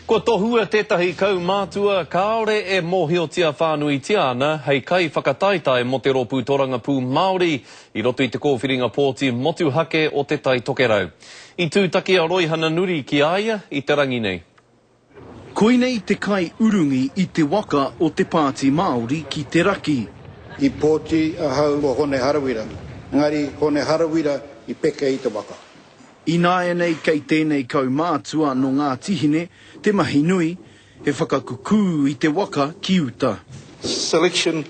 Kua tohua tētahi kaumātua kāore e mōhiotia whānuitia ana hei kaiwhakataetae mō te Rōpū Torangapū Māori i roto i te kōwhiringa pōti motuhake o Te Tai Tokerau. I tūtaki a Roihana Nuri ki a ia i te rangi nei. Koinei te kai urungi i te waka o te Pāti Māori ki te raki. I pōti ahau mō Hone Harawira, engari Hone Harawira i peke i te waka. Ināianei kei tēnei kaumātua nō Ngāti Hine te mahi nui, he whakakukū i te waka ki uta. Selection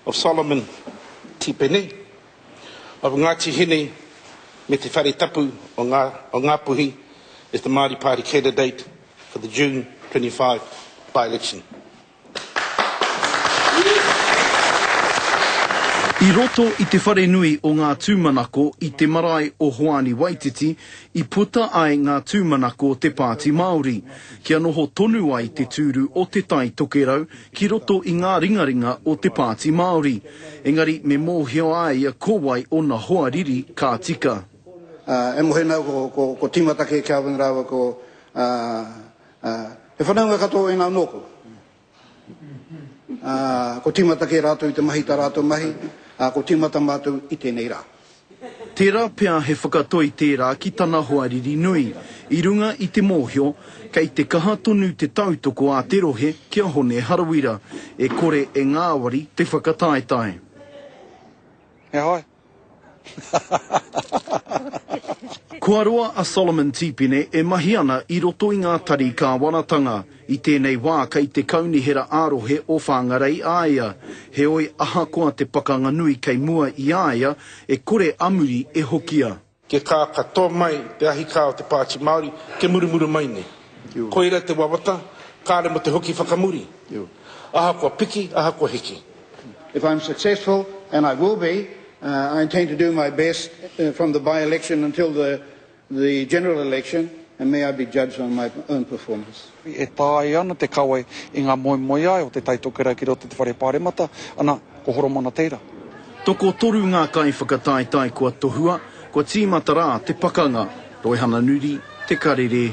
of Solomon Tipene of Ngāti Hine me Te Whare Tapu o Ngāpuhi as the Māori Party candidate for the June 25 by-election. I roto i te wharenui o Ngā Tūmanako i te marae o Hoani Waititi i puta ai ngā tūmanako o te Pāti Māori, kia noho tonu ai te tūru o Te Tai Tokerau ki roto i ngā ringaringa o te Pāti Māori. Engari me mōhio a ia ko wai ōna hoariri ka tika. E mohe nau ko Tīmata kē Kelvin rāua ko He whanaunga katoa ēnā nōku. Ā, ko tīmata kē rātou i te mahi tā rātou mahi, ā, ko tīmata mātou i tēnei rā. Tērā pea he whakatoi tērā ki tana hoariri nui, i runga i te mōhio, kei te kaha tonu te tautoko a te rohe ki a Hone Harawira, e kore e ngāwari te whakataetae. He hae. Kua roa a Solomon Tipene e mahi ana i roto i ngā tari kāwanatanga. I tēnei wā kei te kaunihera ā-rohe o Whangarei a ia. Heoi ahakoa te pakanga nui kei mua i a ia, e kore a muri e hokia. Ke kā katoa mai te ahi kā o te Pāti Māori ke murumuru mai nei. Koira te wawata, kāre mo te hoki whakamuri. Ahakoa piki, ahakoa hiki. If I'm successful, and I will be, I intend to do my best from the by-election until the the general election, and may I be judged on my own performance. E taea ana te kawe i ngā moemoeā o Te Tai Tokerau ki roto i te Whare Pāremata, ana, ko Horomona tērā. Tokotoru ngā kaiwhakataetae kua tohua, kua tīmata rā te pakanga. Roihana Nuri, Te Karere.